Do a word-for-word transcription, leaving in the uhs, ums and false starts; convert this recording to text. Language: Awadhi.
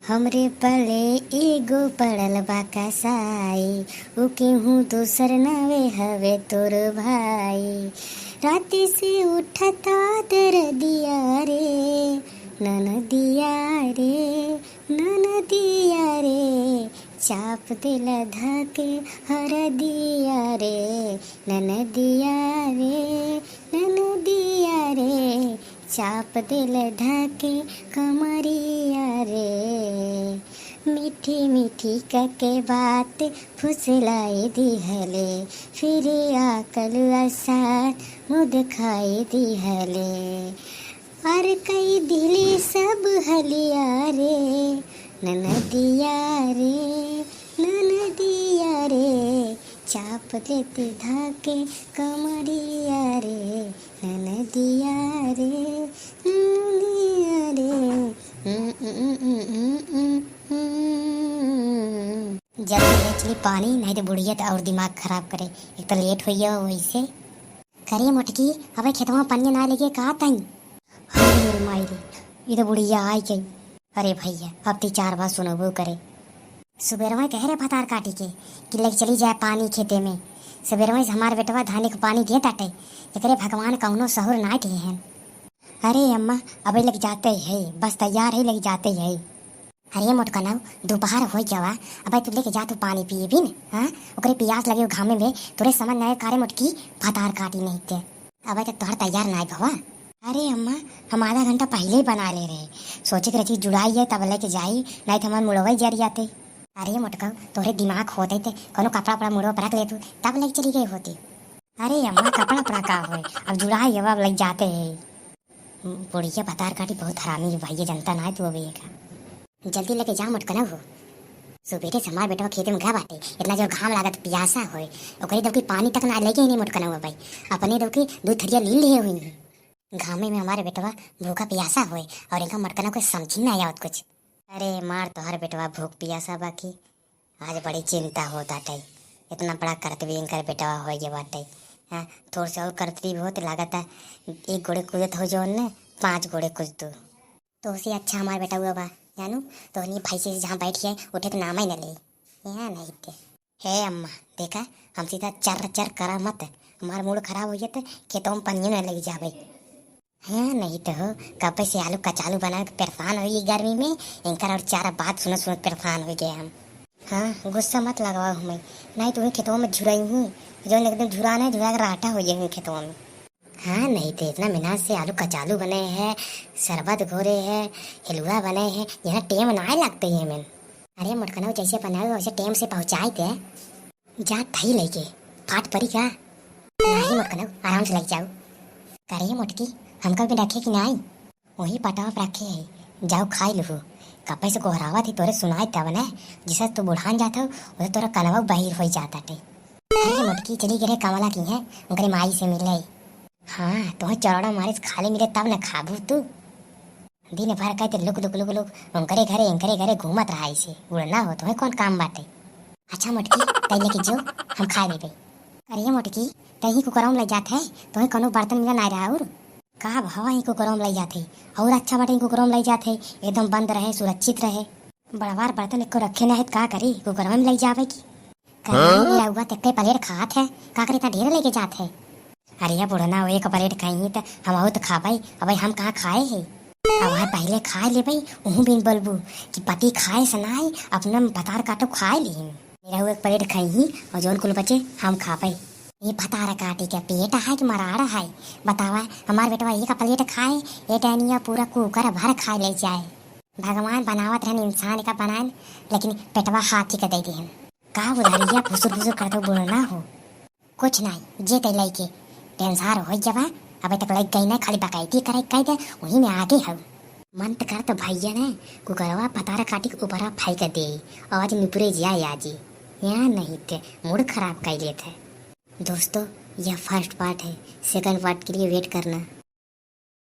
हमरे पले एगो पड़ल बा कसाई, उ केहू दोसर नावे हवे तोर भाई। राति से उठता दरदिया रे, ननदिया रे, ननदिया रे, चाप देला धाके हरदिया रे, ननदिया रे, ननदिया रे, चाप देला धाके कमरिया रे। मीठी मीठी कके बात फुसलाई दिहले, फिर आकल असार मुँह देखाई दिहले। और कई दिहले सब हलिया रे, ननदिया रे, ननदिया रे, चाप देते धाके कमरिया रे, ननदिया रे, ननदिया रे। जल्दी ले चली पानी, नहीं तो बुढ़िया तो और दिमाग खराब करे। एक तो लेट हो गया वैसे। करे मोटकी, अबे खेतवा में पनिया ना लेके का तई? अरे मेरी माई रे, ये तो बुढ़िया आई गई। अरे भैया, अब ती चार बात सुनबो करे। सुबेरवा कहे रहे भतार काटी के कि लेके चली जाए पानी खेते में। सुबेरवा से हमार बेटवा धाने के पानी दे ताटे, एकरे भगवान कौनो सहूर ना दिए हैं। अरे अम्मा, अबे लेके जाते है, बस तैयार है, लेके जाते है। अरे मोटकनऊ, दोपहर हो गवा, अबे तू लेके जा, तू पानी पिए भी न, हाँ? ओकरे पियास लगे घामे में, तोरे समझ ना आए, कारे मोटकी भतार काटी नहीं ते। अबे तक तोहर तैयार ना भवा। अरे अम्मा, हम आधा घंटा पहले ही बना ले रहे, सोचे के रही जुड़ाई है तब लेके जाई, नहीं तो हमार मुड़वा ही जर जाते। अरे मोटकऊ, तोहरे दिमाग होते ते कोनो कपड़ा उपड़ा मुड़वा पर रख ले तू, तब लेके चली गई होती। अरे अम्मा, कपड़ा उपड़ा का होए, अब जुड़ाई है, अब लेके जाते है। बुढ़िया भतार काटी बहुत हरामी है भैया, जनता ना है तू अबे का। जल्दी लेके जा मोटकनऊ हो। सुबेरे से हमार बेटवा खेते में गया बाटे, इतना जोर घाम लागत पियासा होए, ओकरे दबके पानी तक ना लेके ही नहीं मोटकनऊ भाई, अपने दबके दो थरिया ली लिए हुई। घामे में हमारे बेटवा भूखा पियासा होए और इनका मोटकनऊ के समझी ना आवत कुछ। अरे मार तोहर बेटवा भूख पियासा बाकी आज बड़ी चिंता होत बाटे, इतना बड़ा करतबी इनकर बेटवा होए गए बाटे। हाँ, थोड़ से और करतबी होत लागत है, एक गोड़े कूदत हो जौन ने, पाँच गोड़े कूद दू। तो से अच्छा हमार बेटा हुआ बा, जानू, तोहनी भैंसे से जहाँ बैठ गए, उठे के नाम ही न ले। यहाँ नहीं ते। हे अम्मा, देखा, हमसे इतना चर चर करा मत, हमार मूड खराब हो जाए तो खेतों में पनिया न लग जावे। हाँ, नहीं तो हो, कब्बे से आलू कचालू बना के परेशान हो गई गर्मी में, इनकर और चारा बात सुनत सुनत परेशान हो गए हम। हाँ, गुस्सा मत लगावा हमें, नहीं तो वही खेतों में झुराई हूँ, जो एकदम झुराना है, झुरा के राटा हो जाए खेतों में। हाँ, नहीं तो इतना मेहनत से आलू कचालू बने हैं, शरबत घोरे हैं, हलवा बने हैं, यहाँ टेम ना लगते हैं मैन। अरे मोटकनऊ, जैसे बनाओ वैसे टेम से पहुँचाए दे। जा थई लेके फाट परी का? नहीं मोटकनऊ, आराम से लग जाओ। करे मोटकी, हमका भी रखे कि नहीं? वही पटाव पे रखे है, जाओ खाई लुहु। कपे से गोहरावत ही तोरे सुनाई तब न, जिसे तू बुढ़ान जात हो, उसे तोरा कनवा बहिर होई जात आटे। अरे मोटकी चली गए कमला की है, उनकरे माई से मिले। हाँ, तोहे चौड़ा मारे से खाली मिले तब न खाबू तू। दिन भर कहते लुक लुक लुक लुक, उनकरे घरे, इनकरे घरे घूमत रहा ऐसे, उड़ना हो, तोहे कौन काम बाटे? अच्छा मोटकी, तै लेके जो, हम खा लेबे। अरे मोटकी, तै ही कुकरवा में लग जात है, तोहे कोनो बर्तन मिला ना रहा और? का भवा ही कुकरवा में लग जात है, और अच्छा बाटे ही कुकरवा में लग जात है, एकदम बंद रहे, सुरक्षित रहे। बड़वार बर्तन एको रखे ना है, त का करी, कुकरवा में लग जावे की? का हाँ? मेरा हुआ ते कई प्लेट खात है, का करे इतना ढेर लेके जात है? अरे ये बुढ़ना, एक प्लेट खाई ही त हम बहुत खाबई, अब हम कहाँ खाए है? अब वहाँ पहले खा लेबई, उहू बिन बोलबू कि पति खाए से नाई, अपने भतार काटो खाए ली। मेरा वो एक प्लेट खाई ही और जौन कुल बचे हम खाबई। ये भतार काटी के पेट है कि मराड़ है? बतावा, हमार बेटवा एक प्लेट खाए, ये टहनिया पूरा कुकर भर खा ले जाए। भगवान बनावत रहन इंसान का बनाएन, लेकिन पेटवा हाथी का दे दिहन। का उधरिया फुसुर फुसुर करत हो, बुढ़ना हो? कुछ नहीं, जे ते लइके टेंसार हो जबा, अबे तक लइक गई ना, खाली बकैती करे कह दे, वही में आगे हऊ। मन त करत भैया ने कुकरवा पतार काटी के ऊपरा फेंक दे, आज निपुरे जाए आजी। यहाँ नहीं ते मूड खराब कर लेत है। दोस्तों, यह फर्स्ट पार्ट है, सेकंड पार्ट के लिए वेट करना।